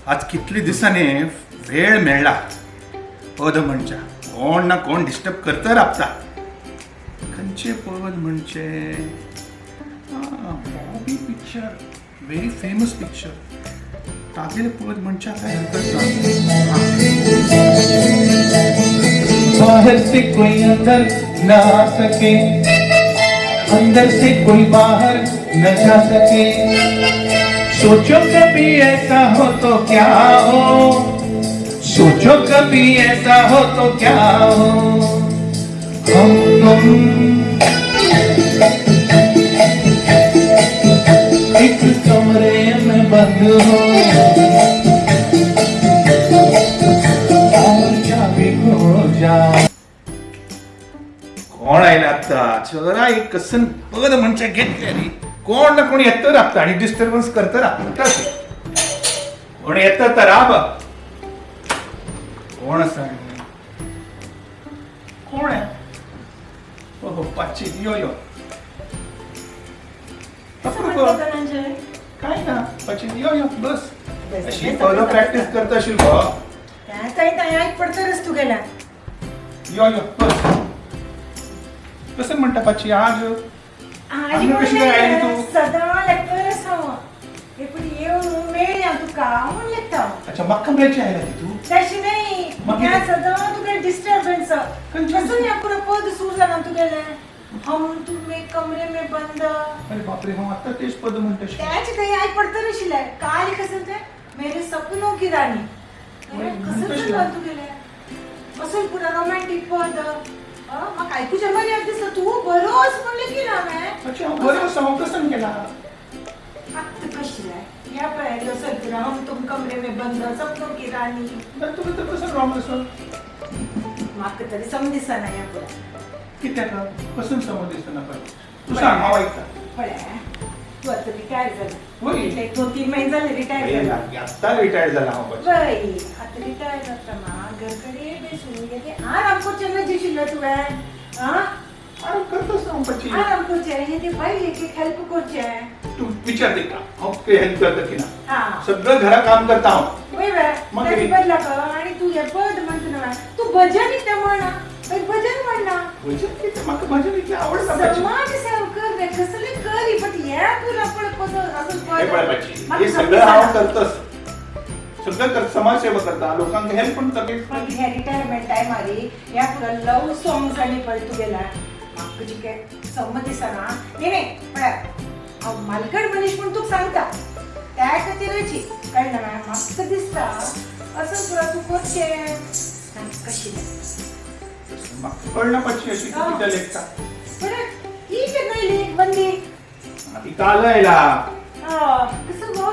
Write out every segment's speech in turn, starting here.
आज कितले दिसांनी वेळ मेळ्ळा पद म्हणच्या. कोण ना कोण डिस्टर्ब करता राबता. खंयचें पद म्हणचे? Bobby picture, very famous picture, तागेलें पद म्हणच्या काय हरकत ना. बाहर से कोई अंदर न आ सके, अंदर से कोई बाहर न जा सके। सोचो कभी ऐसा हो तो क्या हो, सोचो कभी ऐसा हो तो क्या हो। हम तुम एक कमरे में बंद हो और चाबी खो जा। कोण आयला आत्ता? जरा एक कसन पद म्हणच्या घेतले रे, कोण ना कोण येतं राबता आणि डिस्टर्बन्स करता राबता. कोण येतं तर राब. कोण आसा? कोण आहे? हो पाची, यो यो. कसं म्हणतो धनंजय? काय ना पाची, यो यो, बस. बस, अशी बस, पद बस, प्रॅक्टिस बस. करता अशील गो. त्या काही नाही ऐक पडतरच तू गेला. यो यो, बस. कसं म्हणता पाची आज? आजी आमी कशी काय आयली तूं? सदां लेगतरच हांव हे पण येवन मेळ्ळी तुका म्हूण लेगता. अच्छा, म्हाका मेळची आयला ती तूं? तशी नाही. मागीर? ह्या सदां तुगे डिस्टर्बन्स. खंयचें? कसं ह्या पुरो पद सूर जाला तुगेलें, हम तुम एक कमरे में बंद. अरे बापरे, हांव आत्तां तेच पद म्हणटा. त्याच काही ऐक पडतं आशिल्लें काल. कसं ते मेरे सपनों की राणी. वय, कसं म्हणटा चल्लां तुगेलें असं पुरा रोमॅन्टिक पद. म्हाका आयकुचें बरें दिसता. तूं बरोच म्हणलें की ना हांवें. अच्छा, हांव बरो आसा. हांव कसं केला? आत्त कशी ह्या पळय असं पुरा हम तुम कमरे में बंद, सपनों की राणी. ना तुका तर कसं रॉंग आसा? म्हाका तरी सम दिसना ह्या पुरा. कित्याक कसं समज दिसना पळय? तूं सांग, हांव आयकता. पळय, तूं आतां रिटायर जाला. वय. इतले 2-3 महिने जाले रिटायर जाला. आत्तां रिटायर जाला हांव पाची. वय, आतां रिटायर जाता मा घरकडे बेसून गेले आराम करचें ना दिशिल्लें तुवें आं. आराम करताच हांव पाची. आराम करचें हे ते बायलेक एक हेल्प करचें. तूं विचार तिका हांव कितें हेल्प करता की ना. हां. सगळं घरा काम करता हांव. वय वय. मागीर? ताजे बदला कर आणि तूं हें पद म्हणटा न्हय, तूं भजन कितें म्हणना? एक भजन म्हणना. भजन कितें? म्हाका भजन इतलें आवडटा पाची. समाज सेवा कर रे, कसलें कर, बट हें पुरा पळय पद असो हे पळय पद पाची, म्हाका हे सगळं हांव समजना. करतच, सगळं कर, समाजसेवा करता, लोकांक हेल्प पण करता. मागीर ह्या रिटायरमेंट टायमारी ह्या पुरा लव सॉंग्स आनी पळय तुगेल्या म्हाका जिके संमत दिसना. न्ही न्ही, पळय, हांव मालकड मनीस म्हूण तुका सांगता त्या खातीरची कळ्ळें ना. म्हाका दिसता असं पुरा तूं करचें कशी. म्हाका कळना पाची अशी तूं कितें लेखता. बरं, ही केन्ना येयली बंदी? ती काल आयला. कसं गो,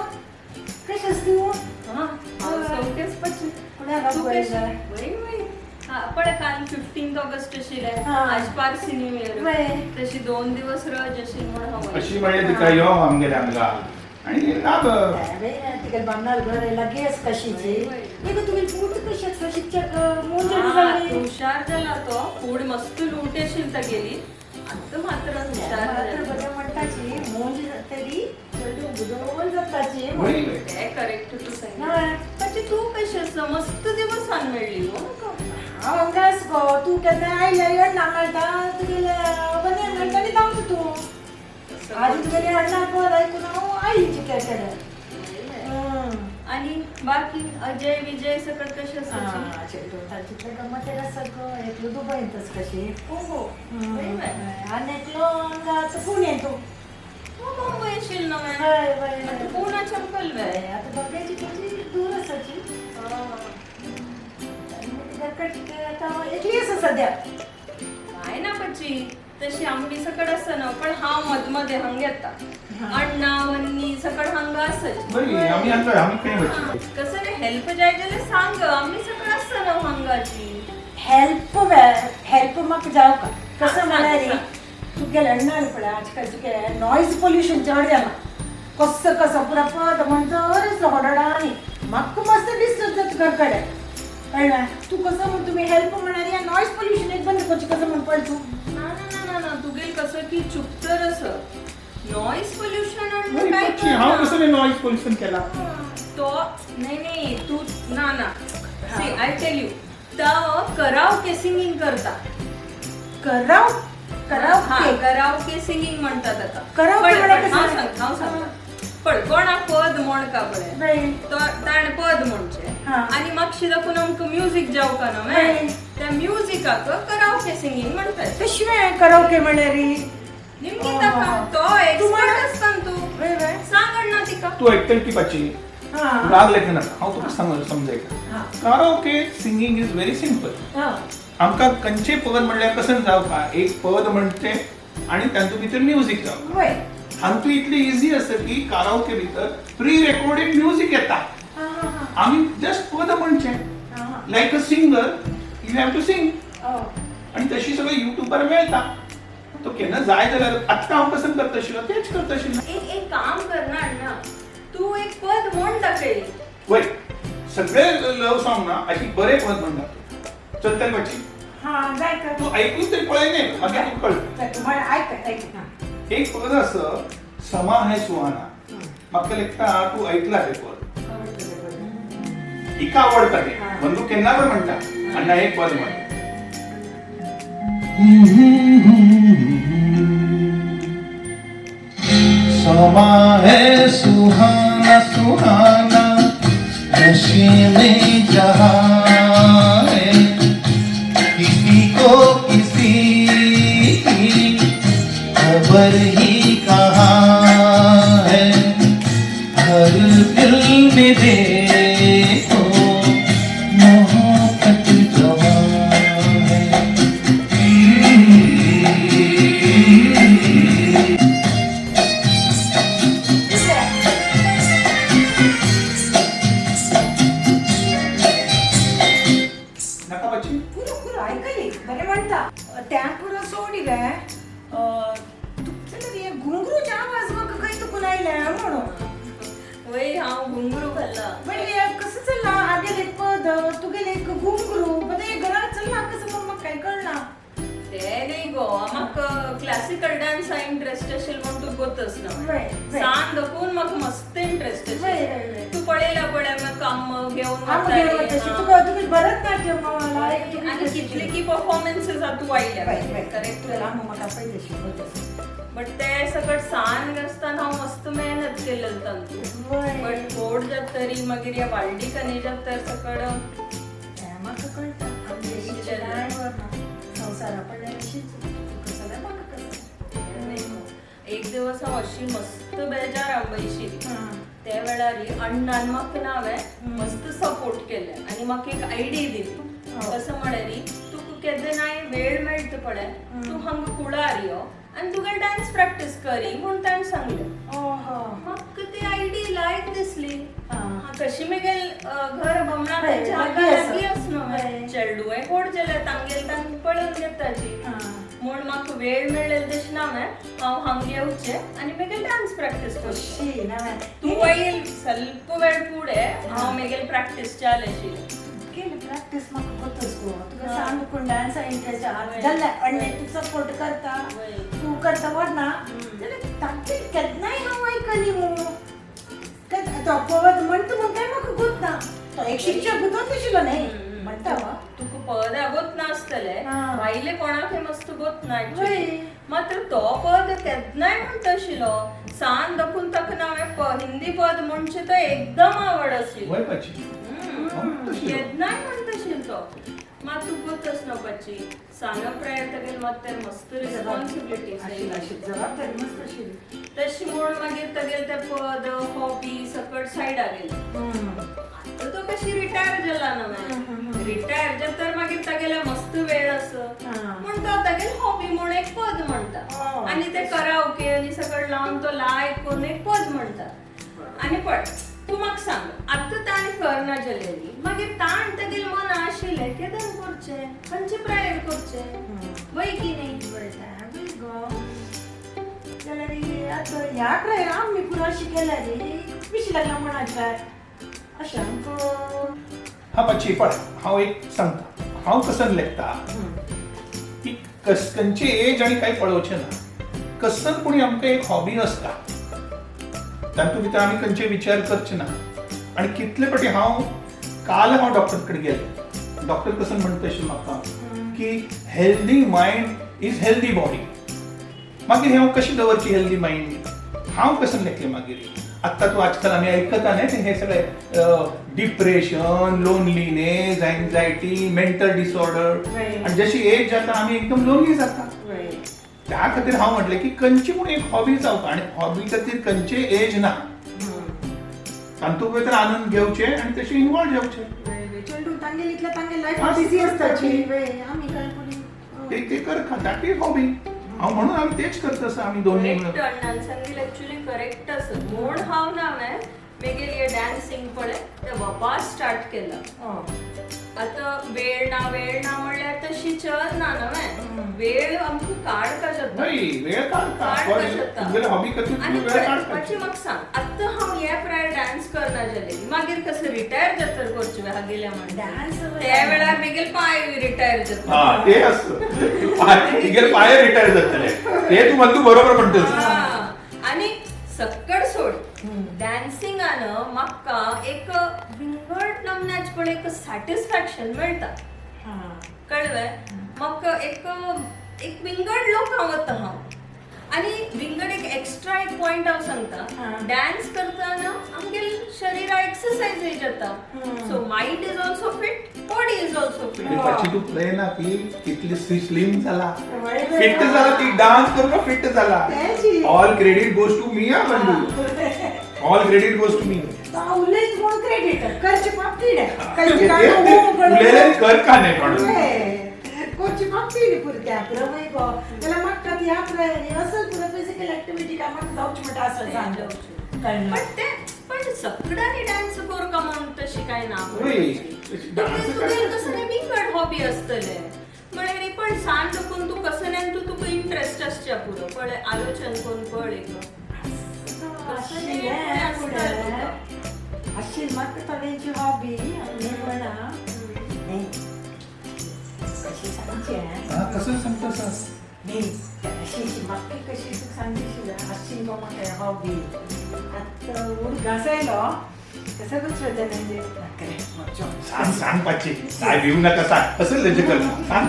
कशें आसा तूं? हा, हांव सौख्यच पची. कुणाक तूं पळयलें? कशें? वय वय. हा, पळय काल 15 ऑगस्ट आशिल्लें. हा. आज पारसी न्यू इयर. वय. तशी 2 दिवस रज आशिल्ली म्हूण हांव वयलें. अशी म्हणलें तिका यो आमगेल्या हांगा आनी राब. तिगेले बामणाल घर येयला गॅस कशीची. वय. गो, तुगेली पूत कशी आसा शिक्षक मुंज हा, जाली. हुशार जाला तो. फूड मस्त लूट आशिल्ली तागेली. आतां मात्र हुशार मात्र जाला. बरें म्हणटाची, मुंज जातली चेडूं बुदवंत जाताची. वय वय. ते करेक्ट तूं सांगितलें. हय. ताची तूं कशी आसा? मस्त दिवसान मेळ्ळी गो म्हाका. हांव हांगाच गो. तूं केन्ना आयल्यार अण्णा मेळटा, तुगेले वन्याक मेळटा आनी धांवता तूं. आज तुगेली अण्णा पद आयकून हांव आयली चिके कडेन. आणि बाकी अजय विजय सकट कशी आसाची? चेडूं तांचे गमत आसा गो. एकलो दुबयंतच कशी. हो हो, वय वय. आनी एकलो हांगा आतां पुण्यांत. तूं मुंबय आशिल्लो न्हय? हय वय. आतां पुणा चमकल वे. आतां बंबयची तुजी दूर आसाची. घरकट आतां एकली आसा सद्या. काय ना पची, तशी आमची सकट आसा ना, पण हांव मदमदे हांगा येता. अण्णा वन्नी सकट हांगा आसाची. बरी, आमी हांगा, आमी खंय वचची? कसं रे हेल्प जाय जाल्यार सांग, आमी सकट आसता ना हांगाची. हेल्प हेल्प म्हाका जावं का कसं सांग, म्हळ्यार सांग. तुगेले अण्णा पळय, आजकाल तुगे नॉयज पोल्युशन चड जाला. कसो कसो पुरा पद म्हणटरच होडडानी म्हाका मस्त डिस्टर्ब जाता घरकडे, कळ्ळें? तूं कसं म्हण तुमी हेल्प म्हळ्यार ह्या नॉयज पोल्युशन एक बंद करचें कसं म्हण पळय तूं. ना ना ना ना ना, तुगेल कसं की चुकतर असं नॉईज पोल्युशन बरी काय पाची, हांव कसं नॉईज पोल्युशन केला? तो नाही नाही, तू ना ना, सी I tell you, तो कराओके सिंगिंग करता. कराव कराव. हा, कराओके सिंगिंग म्हणतात आता. कराओके पण- म्हळ्यार पण हांव कशें? सांग, हांव सांगता. पण कोणाक पद म्हणका पळय, बाई. तो ताणें पद म्हणचें हा. आनी मातशें दाखोवन आमकां म्युजीक जावका न्हू हय. त्या म्युजिकाक कराओके सिंगिंग म्हणतात. तशें करावके म्हळ्यार? निमकी ताका तो एक्सपर्ट आसता न्हू तूं. वय वय. सांग अण्णा तिका. तूं ऐकतली ती पाची. हा. राग लेखना हांव तुका सांग समजयता. हा. Karaoke singing is very simple. हा. आमकां खंयचें पद म्हणल्यार कशें जावका, एक पद म्हणचे आनी तातूंत भितर म्युजीक जावका. वय. हातूंत इतली इजी आसा की काराओके भितर प्री रेकॉर्डेड म्युजीक येता. हा हा हा. आमी जस्ट पद म्हणचें. हा हा. Like a singer you have to sing. हो. आनी तशी सगळें युट्यूबार मेळटा. तो केन्ना जाय जाल्यार आत्तां हांव पसंत करता आशिल्लो तेंच करता आशिल्लो. एक एक काम कर ना अण्णा, तू एक पद म्हण दाखय. वय, सगळे लव सॉंग ना अशी बरे पद म्हणटा चलता पाची. हा, जाय तर. तूं ऐकून तरी पळय न्ही, मागीर तुका कळटा. चल, म्हण आयक आयक. हा. एक पद असं समा है सुहाना, म्हाका लेखता तूं ऐकला ते पद. आवडतं ते पद. हिका आवडटा तें. हा. बंधू केन्ना पण म्हणटा अण्णा एक पद म्हण. समा है सुहाना सुहाना नशे में जहां है, किसी को किसी की खबर ही कहाँ है, हर दिल में देखो मोहब्बत जवां है. नाका पाची. पुरो पुरो ऐकली, बरें म्हणटा त्या पुरो सोड रे. तुमचे हे घुंगरूच्या आवाज म्हाका खंय तुकून आयल्या म्हणून. वय, हांव घुंगरू घाल्ला. म्हणजे कसं चल्ला, आगेले एक पद तुगेले एक घुंगरू, पण हे घरात चल्ला कसं मग म्हाका काय कळना. ते नाही गो, म्हाका क्लासिकल डान्सा इंटरेस्ट आशिल्लो म्हण तूं गोतच ना. वय, वय. सान दाखोवन म्हाका मस्त इंटरेस्ट वय, वय, आशिल्लो. वय. तूं पळयला पळय म्हाका काम घेवन हांव घेवन वताली, वता हा. तुका तुका भरतनाट्यम लायक. आनी कितले की परफॉर्मन्सेस तूं आयल्या. Correct, correct. म्हाका पळयलें शिकवता. बट ते सगळं सान आसतना हांव मस्त मेहनत केलेलं तांतूं. वय. बट व्हड जात तरी मागीर ह्या व्हाळडीकांनी जात तर सगळं. तें म्हाका कळटा, आमगे शिक्षणाय वरना संवसारा पडल्यार अशीच तुका जाल्यार म्हाका कसं. नाही गो. एक दिवस हांव अशी मस्त बेजार हांव बैशिल्ली. हां. त्या वेळार अण्णान म्हाका ना हांवें मस्त सपोर्ट केले आनी म्हाका एक आयडिया दिली. हो. कसं म्हळ्यार तुका केन्नाय वेळ मेळटा पळय, तूं हांगा कुळार यो आनी तुगे डान्स प्रॅक्टीस करी म्हूण ताणें सांगलें. ओहो. म्हाका ती आयडिया लायक दिसली. हां. हा, कशी मेगेल घर भमणा हय, तेंच्या लागीं हाका आसा. लागीं आस न्हू. हय. चेडूं व्हड जालें तांगेलें तांकां पळोवन घेताची. हां. म्हूण म्हाका वेळ मेळ्ळें तशें ना हांवें हांव हांगा येवचें आनी मेगेल डान्स प्रॅक्टीस करची. अशी ना. तूं येयल ಸ್ವಲ್ಪ वेळ फुडें हांव मेगेल प्रॅक्टीस चालू आशिल्लें. केली प्रॅक्टीस म्हाका गोतच गो तुका हां. सांग कोण डान्सा इंट्रस्ट वय. जाल्यार अण्णे तूं सपोर्ट करता. वय. तूं करता वरना हम्म. जाल्यार तांचे केन्नाय हांव आयकली मू तो पद म्हणटा म्हण काय म्हाका गोत ना, तो एक शिक्षक गुतोत आशिल्लो न्ही म्हणटा वा. तुका पद गोत नासतलें. हां. भायले कोणाकय मस्त गोत ना वय. actually. मात्र तो पद केन्नाय म्हणटा आशिल्लो सान दाखून ताका ना हांवें हिंदी पद म्हणचें तो एकदम आवड आशिल्ली. वय पाची. केन्नाय म्हणटा आशिल्लो तो. मात तूं गोतच ना पाची, सान प्राय तागेले मात ते मस्त रिस्पॉन्सिबिलिटी. आशिल्ली आशिल्ली जबाबदारी मस्त आशिल्ली. तशी म्हूण मागीर तागेले ते पद हॉबी सकट सायडा गेले. आतां तो कशी रिटायर जाला ना, रिटायर जाता तर मागीर तागेले मस्त वेळ आसा हां. म्हूण तो तागेले हॉबी म्हूण एक पद म्हणटा. हो. आनी ते कराओके आनी सगळें लावन तो लायक करून एक पद म्हणटा. आनी पळय तूं म्हाका सांग, आतां ताणें करना जालेली मागीर ताण तागेले मना आशिल्लें केदन करचें, खंयचे प्रायर करचें, वय की न्ही? बरें तें गो जाल्यार आतां ह्या प्रायर आमी पुरो अशें केल्यार पिशी लागला म्हणाचे अशें आमकां. हा पाची, पळय हांव एक सांगता हांव कसन लेखता की कस खंयची एज आनी कांय पळोवचें ना, कसन कोणी आमकां एक हॉबी आसता तातूंत भितर आमी खंयचे विचार करचे ना. आणि कितले फाटी हांव काल हांव डॉक्टर कडेन गेलें. डॉक्टर कसं म्हणटा अशें म्हाका की healthy mind is healthy body. मागीर हांव कशी दवरची हेल्दी मायंड, हांव कसं लेखलें मागीर. आत्तां तूं आजकाल आमी आयकता न्ही ते हे सगळे depression, loneliness, anxiety, mental disorder. आनी जशी एज जाता आमी एकदम लोनली जाता. त्या खातीर हांव म्हटलें की खंयची पूण एक हॉबी जावपा, आनी हॉबी खातीर खंयचे एज ना, तातूंत भितर आनंद घेवचे आनी तशें इनवॉल्व जावचे. चेडूं तांगेली इतलें तांगे लायफ बिजी आसताची, आमी काय ते ते कर, that is hobby. हांव म्हणून आमी तेच करता आसा आमी दोनी. करेक्ट, अण्णान सांगितलं ऍक्च्युली करेक्ट आसा. म्हूण हांव ना मेगेली डान्सिंग पळय ते वापस स्टार्ट केला. आतां वेळ ना, वेळ ना म्हणल्यार तशी चल ना न्हय, वेळ आमकां काडपा जाता. वेळ काडटा तुमगेले हॉबी खातीर, आनी वेळ काडटा. मातशें म्हाका सांग, आतां हांव हे प्रायर डान्स करना जालें, मागीर कसं रिटायर जातर करचें हागेल्या डान्स त्या वेळार मेगेले पांय रिटायर जाता. हा ते आसता, तिगेले पांय रिटायर जातले, ते तूं म्हणटा बरोबर म्हणटा. आनी सक्कड सोड, डान्सिंगान म्हाका एक विंगड नमन्याच पळय एक सॅटिस्फॅक्शन मेळटा, कळ्ळें? म्हाका एक एक विंगड लोक हांव वता हांव, आनी विंगड एक एक्स्ट्रा एक पॉयंट हांव सांगता, डान्स करतना आमगेले शरीरा एक्सरसाइजूय जाता, so mind is also fit, body is also fit. पाची तूं पळयना की कितली स्लिम जाला, फिट जाला, ती डान्स करून फिट जाला. All credit goes to me हा बंधू, all credit goes to me. उलयत म्हूण क्रेडिट करचे पाप तीड, उलयल्यार कर का नाही म्हणून करची पाप तीड पुरत्या पुरो गो जाल्यार म्हाका ह्या प्राय असल पुरो फिजिकल एक्टिविटी काय म्हाका जावची म्हणटा आसल सांग. पण ते पण सगळ्यांनी डान्स करूका म्हूण तशी काय ना, तुगेले कसं नाही विंगड हॉबी आसतले म्हळ्यार, पण सान लोकून तूं कसं नाही तूं तुका इंट्रस्ट आसच्या पुरो पळय, आलोचन करून पळय आशिल्ली म्हाका थोड्यांची हॉबी आनी म्हणा न्ही कशी सांगचें, कसं सांगता न्ही अशी म्हाका कशी तुका सांगची आशिल्लें, आशिल्ली गो म्हाका हॉबी. आतां उडगास आयलो कसं दुसरें सांग सांग पाची, काय भिवू नका, सांग कसं लज्ज कर, सांग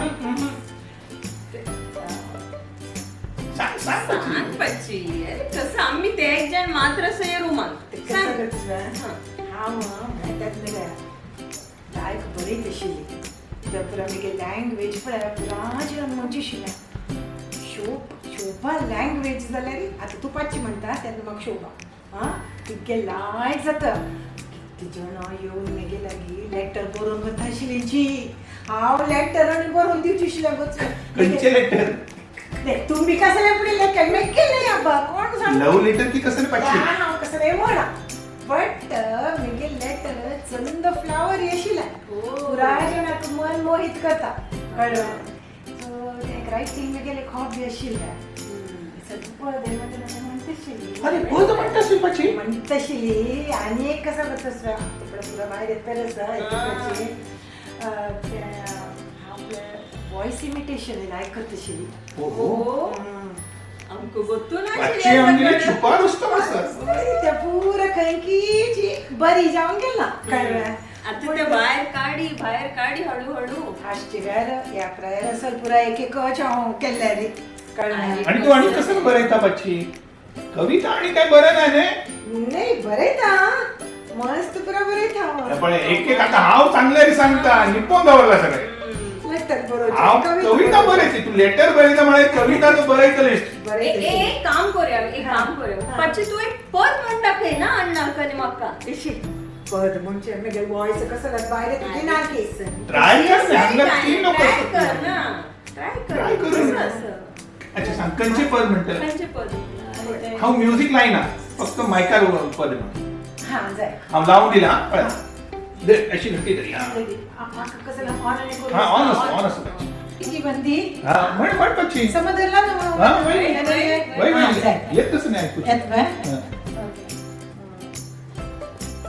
सांग सांग सांग पाची. कसं आम्ही ते एक जण मात्र असं रुमात सांग. हांव म्हणटात न्ही लायक बरी आशिल्ली त्या पुरा मुगे लँग्वेज पळय पुरा म्हणची आशिल्लें शोभा लँग्वेज जाल्यार आतां तूं पाचशी म्हणटा तेन्ना म्हाका शोभा आं तितकें लायक जाता. कितली जाणां येवन मेगे लागीं लेटर बरोवन वता आशिल्ली, हांव लेटर आनी बरोवन दिवची आशिल्लें. खंयचें लेटर? तुमी कसले फुडें लेटर मेगेलें आबा कोण सांग, लव्ह लेटर की कसलें पाचशे हांव कसलें म्हणा, बट मेगे लेटर चंद फ्लावर आशिल्लें, पुराय जाणांक मन मोहीत करता, कळ्ळें? सो तें रायटींग मेगेलें हॉबी आशिल्लें. अरे पद म्हणटा आशिल्ली म्हणटा आशिल्ली. आनी एक कसं करता पुरा भायर येतर आसा हांव वॉयस इमिटेशन लायक करता आशिल्ली. ओहो आमकां गोत्तू पाचशे आमगेले छुपा रुस्तम आसा त्या पुरा खंयची बरी जावन गेला, कळ्ळें? आतां ते भायर काडी, भायर काडी हळू हळू आशिल्ल्यार ह्या प्रायर असल पुरा एक एकच हांव केल्लें रे, कळ्ळें? आणि तू आणि कसं बरयता पाची कविता आणि काय बरं नाही न्ही? नाही बरयता, मस्त पुरा बरयता. पण एक एक आता हांव चांगले रे सांगता, निपोवन दवरला सगळे. लेटर बरोवचें, हांव कविता बरयती, तू लेटर बरयता म्हळ्यार कविता तूं बरयतलीस. एक काम करूया, एक काम करूया पाची, तूं एक पद म्हण दाखय ना अण्णाक आनी म्हाका. अशी पद म्हणजे मेगे वॉयस कसं भायर येता ना की ट्राय कर ना, हांगा ती नको. ट्राय कर ना, ट्राय कर. ट्राय करून. कसं असं? अच्छा सांग खंयचें पद म्हणटलें? खंयचें पद? हांव म्युजीक लायना, फक्त मायकार पद म्हण. हां जाय. हांव लावन दिला पळय, अशी घट्टी तरी. म्हाका कसं ऑन आनी हा ऑन आसता, ऑन आसता पाची. किती बंदी हा म्हण म्हण पाची. समजला ना? हा वय वय वय येत तसं नाही ऐकू. येत काय?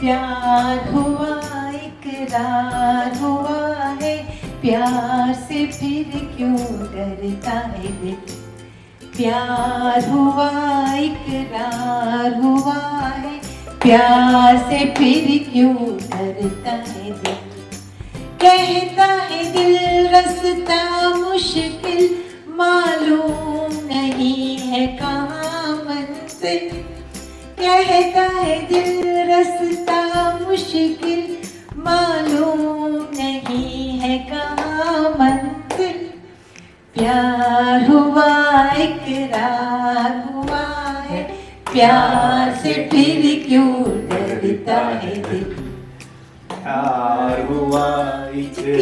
प्यार हुआ इकरार हुआ है, प्यार से फिर क्यों डरता है दिल? प्यार हुआ इकरार हुआ है, प्यार से फिर क्यों डरता है दिल, कहता है दिल रस्ता मुश्किल, मालूम नहीं है कहाँ मंजिल। कहता है दिल रस्ता मुश्किल, मालूम नहीं है कहाँ मंजिल। प्यार हुआ इकरार हुआ है, प्यार से फिर क्यों डरता है दिल। प्यार हुआ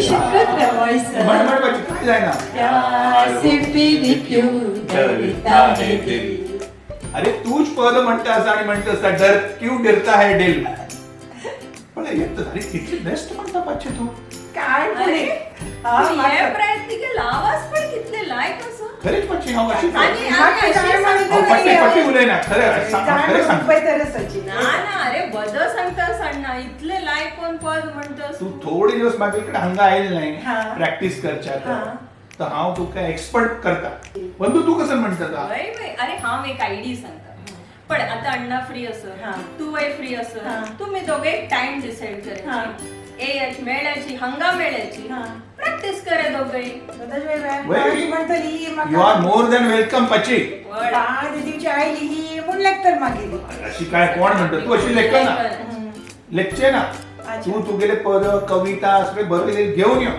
शिकत रे voice. म्हण म्हण पाची, काय जायना. प्यार से फिर क्यों डरता है दिल. अरे तूच पद म्हणता असा आणि म्हणत असता डर क्यू डरता है दिल. पण येत, अरे किती बेस्ट म्हणता पाचे तू. काय अरे, पुढे हा, हे म्हाका- प्रयत्न केला, आवाज पण कितले लायक असो. खरेच पाची, हांव अशी आणि म्हाका अशी जाय म्हणून हांव तर फाटी नाही. फाटी उलयना, खरें जाय खरें म्हणून सांग. पळयता रे सचिन. ना ना, अरे बद सांगता सांगना, इतले लायक कोण पद म्हणतस. तू थोडे दिवस माझ्याकडे हांगा आयल नाही हा. प्रॅक्टिस करच्या हा. तर हांव तुका एक्सपर्ट करता. बंधू, तू कसं म्हणता? वय वय, अरे हांव एक आयडी सांगता. पण आता अण्णा फ्री असत, हा. तू वय फ्री असत, हा. तुम्ही दोघे एक टाइम डिसाइड हा. करायची, ए मेळ्याची हंगा मेळ्याची हा. प्रॅक्टिस करे दोघे. सदाच वय वय. वय. ती म्हणतली म्हाका you are more than welcome पाची. वड. बाद दिवची आयली ही म्हूण लेखतर मागीर. अशी काय कोण म्हणतो? तू अशी लेखन ना, लेखचे ना. अच्छा. तू तुगेले पद कविता सगळे बरयले घेऊन यो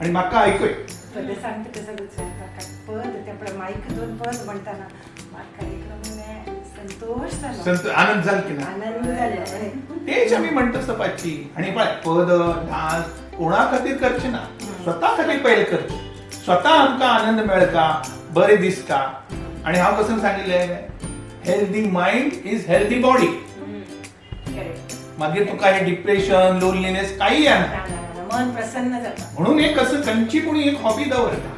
आणि म्हाका ऐकय. पद सांगता कसं म्हाका पद ते आपलं माईक दोन पद म्हणताना म्हाका ऐकलं म्हणे संतोष जालो. संत आनंद जाल की ना? आनंद जालो हय. तेच आमी म्हणटा आसता पाची. आणि पळय, पद डान्स कोणा खातीर करचे ना, स्वता खातीर पयले करचे. स्वता आमकां आनंद मेळटा, बरें दिसता. आणि हांव कसं सांगिल्लें, healthy mind is healthy body. Correct. मागीर तुका हे डिप्रेशन, लोनलीनेस काही येना. ना, ना, ना, मन प्रसन्न जाता. म्हणून एक कसं खंयची कोणी एक हॉबी दवरता.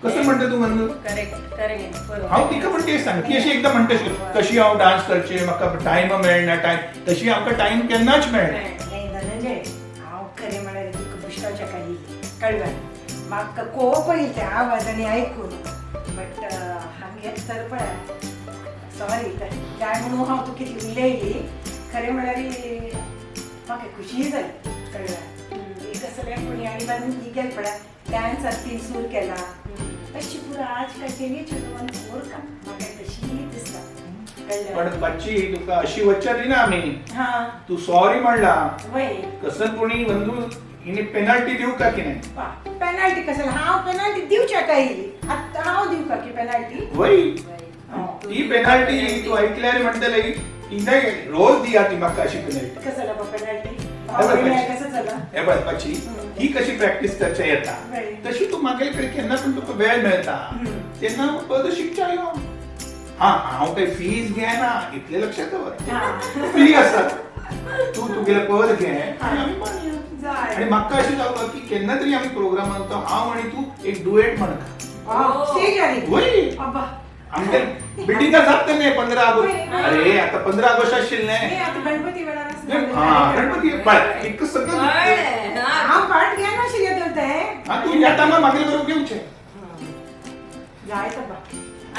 कसं म्हणटा तूं मंजू? करेक्ट करेक्ट, बरोबर. हांव तिका पण तेच सांग, ती अशी एकदां म्हणटा अशी, कशी हांव डान्स करचे, म्हाका टायम मेळना. टायम तशी आमकां टायम केन्नाच मेळना. नाही धनंजय, हांव खरें म्हळ्यार तुका बुश्टावच्या काही कळवें म्हाका कोप येईल त्या आवाजांनी ऐकून. बट हांगा येत तर पळय, सॉरी जाय म्हणून हांव तुका कितली उलयली. खरें म्हळ्यार म्हाका खुशी जाली कळ्ळें. एक असलें कोणी आनी बाजून ही गेल पळय डान्स तीन सूर केला तशी पुरा आज काय केली चेडवान कोर का म्हाका तशी दिसता कळ्ळें. पण पाची, तुका अशी वच्चा दिना आमी. हां. तू सॉरी म्हणला. वय. कसं कोणी बंधू हिने पेनल्टी दिवं का की नाही? पेनल्टी कशाला? हांव पेनल्टी दिवच्या काय आत्तां हांव दिवका की पेनल्टी? वय, ती पेनल्टी तू ऐकल्यार म्हणटले ही नाही, रोज दिया ती म्हाका अशी पेनल्टी. कसं झालं पेनल्टी? बरोबर. कसं झालं? हे पळय पाची, ही कशी प्रॅक्टिस करच्या येता बरें. तशी तू मागील कडे केन्ना पण तुका वेळ मेळता तेन्ना पद शिकच्या यो. हा, हांव काही फीज घेना, इतलें लक्षात दवर. हां. फ्री आसा. तू तुगेलें पद घे आनी आमी म्हणया. जाय. आणि म्हाका अशें जावपा की केन्ना तरी आमी प्रोग्रामान तो हांव आनी तूं एक डुएट म्हणटा. स्टेज आली. वय. अब्बा. आमच्या बिल्डिंगा जात नाही 15 ऑगस्ट. अरे आता 15 ऑगस्ट आशिल्लें. नाही आता गणपती वेळार आसता. हा, गणपती पळय एक सगळं. कळ्ळें, हा. हांव पार्ट घेनाशिल्लें तर तें. हा, तू ह्या टायमार मागीर करून घेवचें. जाय तर बा.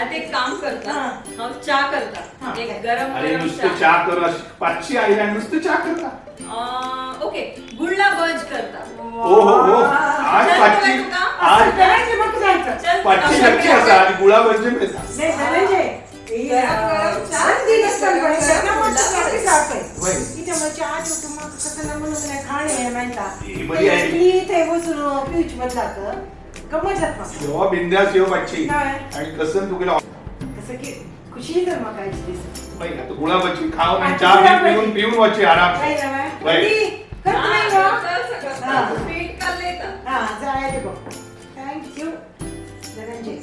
आता एक काम करता, हा. हांव च्या करता. हा. एक गरम अरे गरम नुसतं च्या कर, 500 आयले आणि नुसतं च्या करता. ओके, गुडला बज करता. हो हो हो, आज चल 500 तुका? आज करायचें म्हाका जायचं. चल. 500 लक्ष आसा आणि गुळा भजी मेळटा. नाही धनंजय, गरम गरम च्या. संधी नसताना पळय, तेन्ना मातसो सारकें जाता. वय. कित्याक म्हळ्यार च्या जेवता म्हाका कसं ना म्हणून खाणें मेळटा. ही बरी आयडिया. इडली थंय वचून पिवची बदलाक गमत जाता म्हाका. यो बिंदास यो पाचशी. हय. आणि कसं तुगेलो कसं की खुशी तर म्हाका आयज दीस. बाई, आता गुळा भजी खाऊन आणि चहा बी पिऊन पिऊन वचे आराम. काय ना वय. करत नाही गं? हा. पीठ काढले का? हा, जाय ते गो. Thank you Dhananjay.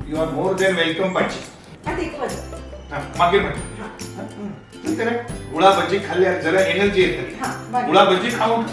You are more than welcome पाचशी. आता एक पद. हा, मागीर म्हण. गुळा भजी खाल्ल्यार जरा एनर्जी येतली. हा, मागीर. गुळा भजी खाऊन.